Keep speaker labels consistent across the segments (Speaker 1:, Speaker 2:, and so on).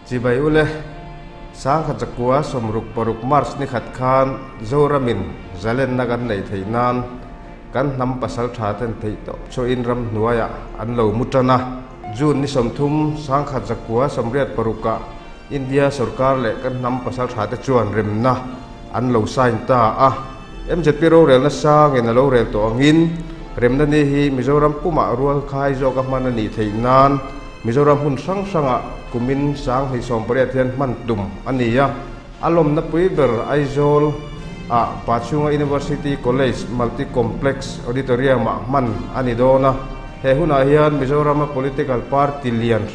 Speaker 1: Chibai ule, 1966 March ni khat khan Zoramin zalenna kan neih theih nan kan hnam pasal tha ten theih tawp chhuahin ramhnuaiah an lo mu tan a. June ni 30, 1986 ah India sorkar leh kan hnam pasal tha te chuan remna an lo sign ta a. MZP rorelna sangin a lo rel tawh angin remna ni hi Mizoram pumah rual khai zawka hman a nih theih nan Mizoram hmun hrang hrangah kumin 2018 hian hman tum a ni a. A lawmna pui ber Aizawl ah Pachhunga University College Multi Complex Auditorium ah hman a ni dawn a. He hunah hian Mizorama political party lian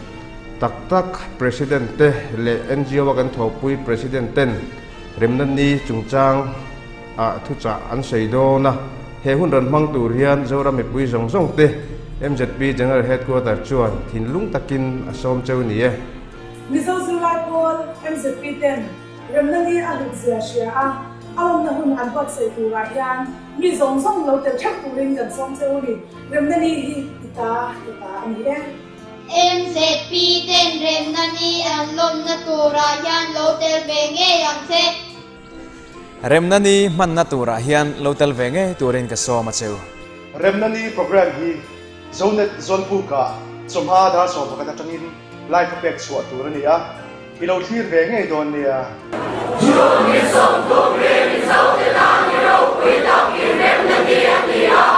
Speaker 1: tak tak President te leh NGO a kan thawhpui President ten remna ni chungchang ah thuchah an sawi dawn a. He hun rawn hmang tur hian Zoram mipui zawng zawng te MZP General Headquarter chuan thinlung takin a sawm cheu ni e.
Speaker 2: Mizo zirlai pawl MZP ten remna ni a hlut zia hria a, a lawmna hun an buatsaih turah hian mi zawng zawng lo tel theuh turin kan sawm che u ni. Remna ni hi i ta, ka ta a ni e.
Speaker 3: MZP ten remna ni an lawmna turah hian lo tel ve ngei ang che.
Speaker 4: Remna ni hmanna turah hian lo tel ve ngei turin ka sawm a cheu.
Speaker 5: Remna ni program hi Zonet Zawlbukah chawhma dar 11 atangin live a pek chhuah tur a ni a, i lo thlir ve ngei dawn nia.
Speaker 6: June ni 30 ri Mizote tan ni ropui tak inremna ni a ni a.